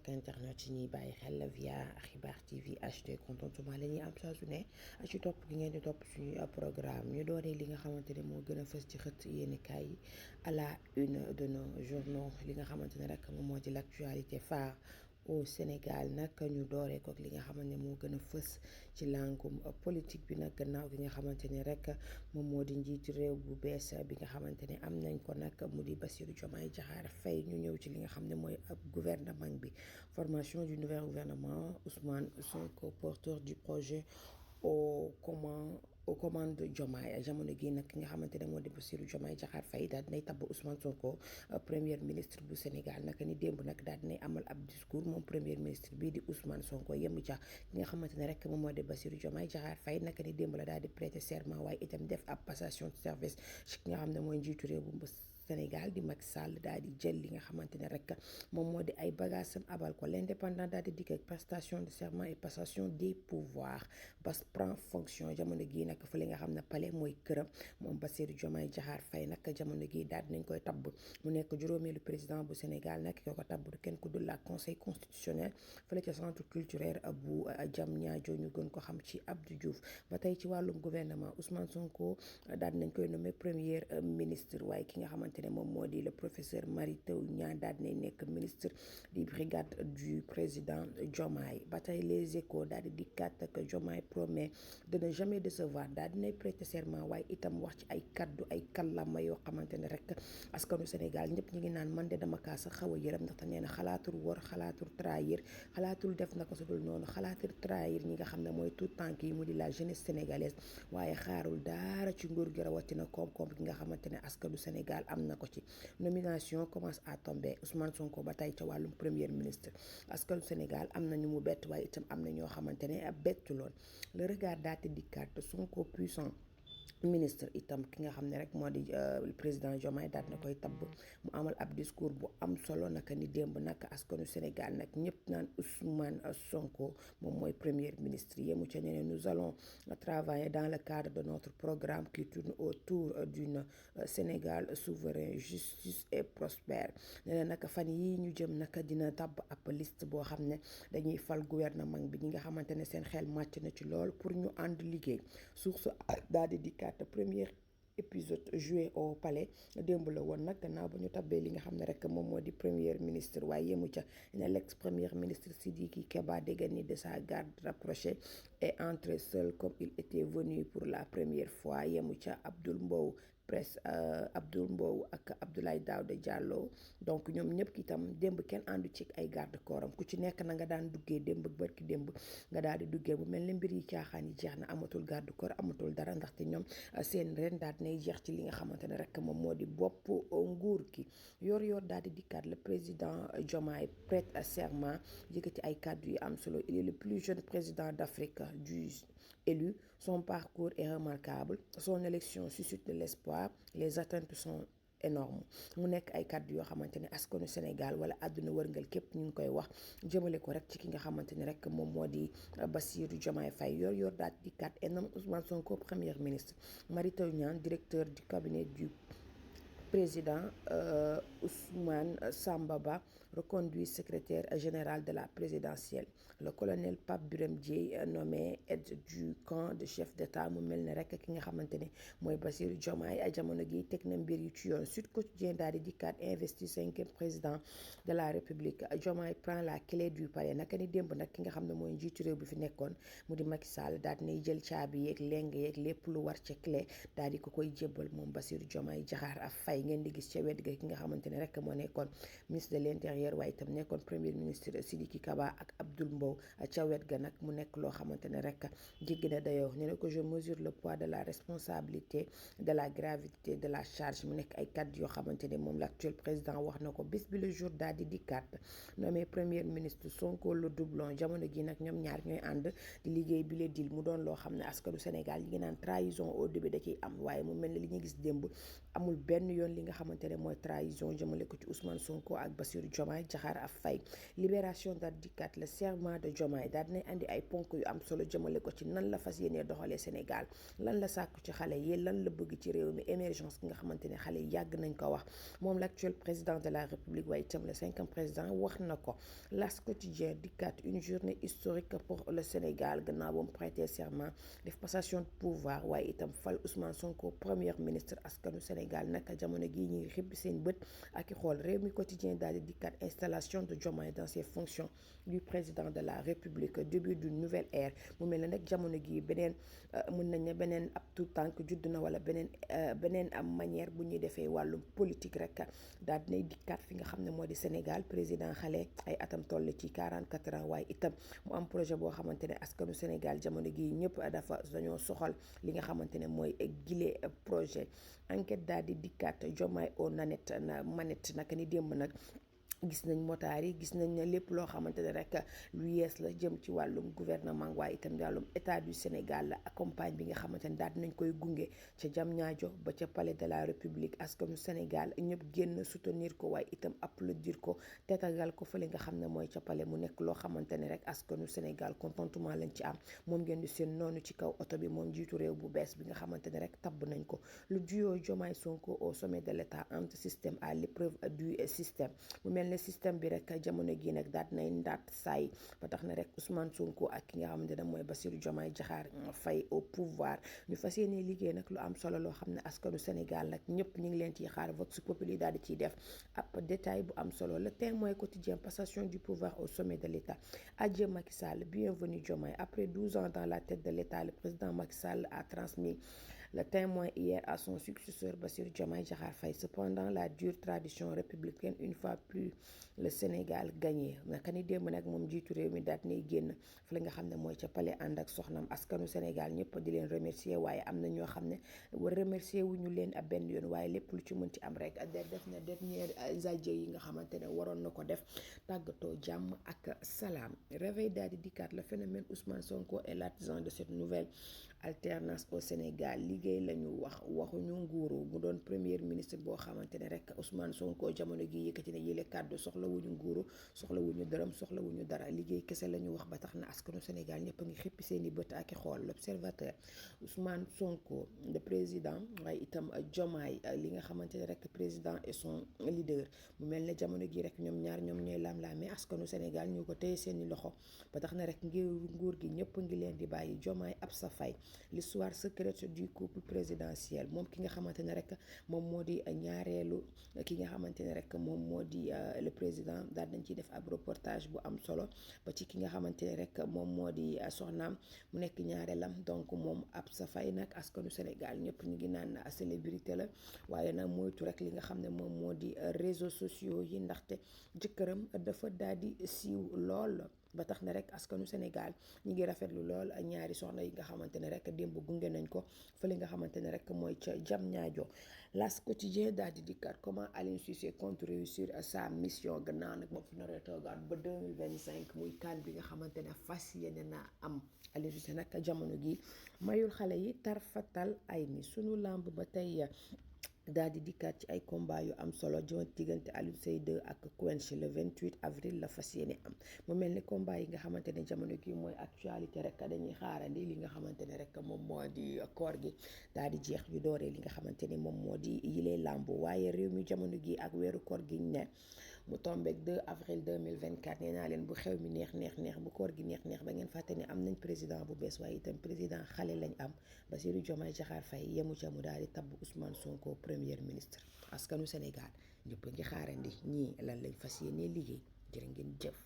mbokk internet yi ñuy bàyyi xel via Xibaar TV HD contentement la ñuy am saa su ne ci topp gi ngeen di topp suñuy programme ñu dooree li nga xamante ne moo gën a fës ci xët yéenekaay yi à la une de nos journaux li nga xamante ne rek moom moo di l'actualité phare au Sénégal nag ñu dooree ko li nga xamante ne moo gën a fës ci langum politique bi nag gannaaw gi nga xamante ne rek moom moo di njiitu réew bu bees bi nga xamante ne am nañ ko nag mu di Bassirou Diomaye Diakhar Faye ñu ñëw ci li nga xam ne mooy ab gouvernement bi formation du nouvel gouvernement Ousmane Sonko porteur du projet aux commandes Diomaye jamono gi nag ki nga xamante ne moo di Bassirou Diomaye Diakhar Faye daal dinay tabb Ousmane Sonko premier ministre bu Sénégal naka ni démb nag daal dinay amal ab discours moom premier ministre bii di Ousmane Sonko yemu ca ki nga xamante ne rek moom moo di Bassirou Diomaye Diakhar Faye naka ni démb la daal di prêter serment waaye itam def ab passation de service ci ki nga xam ne mooy njiitu réew bu Sénégal di Macky Sall daal di jël li nga xamante ne rek moom moo di ay bagaasam abal ko l'indépendant daal di dikk ak prestation de serment et passation des pouvoirs Bass prend fonction jamono gii nag fa li nga xam ne palais mooy këram moom Bassirou Diomaye Diakhar Faye nag jamono gii daal dinañ koy tabb mu nekk juróomeelu président bu Sénégal nag ko tabb du kenn ku dul la conseil constitutionnel fële ca centre culturel bu Diamniadio ñu gën ko xam ci Abdou Diouf ba tey ci wàllum gouvernement Ousmane Sonko daal dinañ koy nommé premier ministre waaye ki nga xamante ne moom moo di le professeur Mary Teuw Niane daal dinay nekk ministre di brigade du président Diomaye ba tey les échos daal di dikkaat que Diomaye promet de ne jamais décevoir daal dinay prêter serment waaye itam wax ci ay kaddu ay kàllaama yoo xamante ne rek askanu Sénégal ñëpp ñu ngi naan man de dama kaa sax xaw a yërëm ndaxte nee na xalaatul wor xalaatul trahir xalaatul def naka su dul noonu xalaatul trahir ñi nga xam ne mooy tout tànk yi mu di la jeunesse sénégalaise waaye xaarul dara ci nguur gi rawatina koom-koom gi nga xamante ne askanu Sénégal am na ko ci nomination commence à tomber Ousmane Sonko ba tey ca wàllum premier ministre askanu Sénégal am na ñu mu bett waaye itam am na ñoo xamante ne bettu loon le regard daate dikkaat Sonko puissant ministre itam ki nga xam ne rek moo di président Diomaye daal na koy tabb mu amal ab discours bu am solo naka ni démb nag askanu Sénégal nag ñëpp naan Ousmane Sonko moom mooy premier ministre yemu ca ne nous allons travailler dans le cadre de notre programme qui tourne autour d'une Sénégal souverain justice et prospère ne na nag fan yii ñu jëm nag dina tabb ab liste boo xam ne dañuy fal gouvernement bi ñi nga xamante ne seen xel màcc na ci lool pour ñu ànd liggéey source daal di dikkaat premier épisode joué au palais démb la woon nag gannaaw ba ñu tabbee li nga xam ne rek moom moo di premier ministre waaye yemu ca ne l'ex premier ministre Sidiki Kaba dégarni de sa garde rapprochée et entré seul comme il était venu pour la première fois yemu ca Abdoul Mbow ak Abdoulaye Daouda Diallo donc ñoom ñëpp itam démb kenn àndu ci ay garde corps am ku ci nekk na nga daan duggee démb barki démb nga daal di duggee bu mel ne mbir yi caaxaan yi jeex na amatul garde corps amatul dara ndaxte ñoom seen ren daal dinay jeex ci li nga xamante ne rek moom moo di bopp nguur gi yor daal di dikkaat le président Diomaye prête serment yëkkati ay kàddu yu am solo il est le plus jeune président d'Afrique du élu son parcours est remarquable son élection suscite de l'espoir les attentes sont énorme mu nekk ay kàddu yoo xamante ne askanu Sénégal wala àdduna wërngal képp ñu ngi koy wax jëmale ko rek ci ki nga xamante ne rek moom moo di Bassirou Diomaye Faye yor daal di kat enam Ousmane Sonko premier ministre Mary Teuw Niane directeur du cabinet du président Ousmane Samba Ba reconduit secrétaire général de la présidentielle le colonel Pape Birame Dièye nommé aide du camp de chef d'état mu mel ne rek ki nga xamante ne mooy Bassirou Diomaye ay jamono gi teg na mbir yu ci yoon Sud Quotidien daal di dikkaat investi 5e président de la République Diomaye prend la clé du palais naka ni démb nag ki nga xam ne mooy njiitu réew bi fi nekkoon mu di Macky Sall daal dinay jël caabi yeeg leng yeeg lépp lu war ca clé daal di ko koy jébbal moom Bassirou Diomaye Diakhar Faye ngeen di gis ca wet ga ki nga xamante ne rek moo nekkoon ministre de l'intérieur waaye itam nekkoon premier ministre Sidiki Kaba ak Abdoul Mbow ca wet ga nag mu nekk loo xamante ne rek jéggi na dayoo ne ko je mesure le poids de la responsabilité de la gravité de la charge mu nekk ay kàddu yoo xamante ne moom l'actuel président wax na ko bés bi le jour daal di dikkaat nommé premier ministre Sonko le doublon jamono gi nag ñoom ñaar ñooy ànd di liggéey bi le dil mu doon loo xam ne askanu Sénégal yi ngi naan trahison au début da ciy am waaye mu mel ne li ñu gis démb amul benn yoon li nga xamante ne mooy trahison jëmale ko ci Ousmane Sonko ak Bassirou Diomaye Diomaye Diakhar Faye. Libération daal dikkaat le serment de Diomaye daal dinay andi ay ponk yu am solo jëmale ko ci nan la fas yéenee doxalee Sénégal lan la sàkku ci xale yi lan la bëgg ci réew mi émergence ki nga xamante ne xale yi yàgg nañ ko wax moom l'actuel président de la République waaye itam le 5e président wax na ko. L'As quotidien dikkaat une journée historique pour le Sénégal gannaaw ba mu prêter serment def passation de pouvoir waaye itam fal Ousmane Sonko premier ministre askanu Sénégal naka jamono gii ñuy xibbi seen bët ak i xool réew mi quotidien daal di dikkaat installation de Diomaye dans ses fonctions du président de la République début d'une nouvelle ère mu mel ne nag jamono gii beneen mën nañ ne beneen ab tout tànk judd na wala beneen am manière bu ñuy defee wàllum politique rek daal dinay dikkaat fi nga xam ne moo di Sénégal président xale ay atam toll ci 44 ans waaye itam mu am projet boo xamante ne askanu Sénégal jamono gii ñëpp dañoo soxal li nga xamante ne mooy gile projet enquête daal di dikkaat Diomaye au manette naka ni démb nag gis nañ motaar yi gis nañ ne lépp loo xamante ne rek lu yees la jëm ci wàllum gouvernement waaye itam wàllum état du Sénégal la accompagne bi nga xamante ne daal dinañ koy gunge ca Diamniadio ba ca palais de la République askanu Sénégal ñëpp génn soutenir ko waaye itam applaudir ko tetagal ko fële nga xam ne mooy ca palais mu nekk loo xamante ne rek askanu Sénégal contentement lañ ci am moom ngeen di seen noonu ci kaw oto bi moom jiitu réew bu bees bi nga xamante ne rek tabb nañ ko lu duo Diomaye Sonko au sommet de l'état anti-système à l'épreuve du système mu mel ne système bi rek jamono gi nag daal nay ndaat saay ba tax na rek Ousmane Sonko ak ki nga xamante ne mooy Bassirou Diomaye Diakhar Faye au pouvoir ñu fas yéene liggéey nag lu am solo loo xam ne askanu Sénégal nag ñëpp ñu ngi leen ciy xaar vox populi daal di ciy def ab détail bu am solo le Témoin quotidien passation du pouvoir au sommet de l'État adieu Macky Sall bienvenue Diomaye après 12 ans dans la tête de l'État le président Macky Sall a transmis le Témoin hier à son successeur Bassirou Diomaye Diakhar Faye. Cependant la dure tradition républicaine une fois plus le Sénégal gagné naka ni démb nag moom jiitu réew mi daal nay génn fa la nga xam ne mooy ca palais ànd ak soxnam askanu Sénégal ñëpp di leen remercier waaye am na ñoo xam ne remercier wuñu leen ab benn yoon waaye lépp lu ci mën ci am rek def na dernier adieux yi nga xamante ne waroon na ko def tàggatoo jàmm ak salaam. Réveil daal di dikkaat le phénomène Ousmane Sonko est l'artisan de cette nouvelle alternance au Sénégal liggéey la ñu waxuñu nguuru mu doon premier ministre boo xamante ne rek Ousmane Sonko jamono gi yëkkati na yële kàddu soxlawuñu nguuru soxlawuñu dërëm soxlawuñu dara liggéey kese la ñu wax ba tax na askanu Sénégal ñëpp a ngi xippi seeni bët ak i xool l'observateur Ousmane Sonko le président waaye itam Diomaye li nga xamante ne rek président et son leader mu mel ne jamono gi rek ñoom ñaar ñoom ñooy lam-laamee askanu Sénégal ñu ko téye seeni loxo ba tax na rek nguur gi ñëpp ngi leen di bàyyi Diomaye Absa Faye l'histoire secrète du couple présidentiel moom ki nga xamante ne rek moom moo di ñaareelu ki nga xamante ne rek moom moo di le président daal dañ ciy def ab reportage bu am solo ba ci ki nga xamante ne rek moom moo di soxnaam mu nekk ñaareelam donc moom Absa Faye nag askanu Sénégal ñëpp ñu ngi naan célébrité la waaye nag moytu rek li nga xam ne moom moo di réseaux sociaux yi ndaxte jëkkëram dafa daal di siiw lool ba tax na rek askanu Sénégal ñi ngi rafetlu lool ñaari soxna yi nga xamante ne rek démb gunge nañ ko fële nga xamante ne rek mooy ca Diamniadio. L'As quotidien daal di dikkaat comment Aliou Cissé compte réussir sa mission gannaaw nag moom fi naree toogaat ba 2025 muy CAN bi nga xamante ne fas yéene naa am Aliou Cissé nag jamono gi mayul xale yi tarfatal ay ni sunu lamb ba tey daal di dikkaat ci ay combat yu am solo diggante Alioune Seye 2 ak Quench le 28 avril la fas yéene am mu mel ni combat yi nga xamante ne jamono gi mooy actualité rek dañuy xaarandi li nga xamante ne rek moom moo di koor gi daal di jeex ñu dooree li nga xamante ne moom moo di yilee làmb waaye réew mi jamono gi ak weeru koor gi ne mu tombeek 2 avril 2024 nee naa leen bu xew mi neex bu koor gi neex ba ngeen fàtte ne am nañ président bu bees waaye itam président xale lañ am Bassirou Diomaye Diakhar Faye yemu ca mu daal di tabb Ousmane Sonko premier ministre askanu Sénégal ñëpp ngi xaarandi ñii lan lañ fas yéenee liggéey jërë ngeen jëf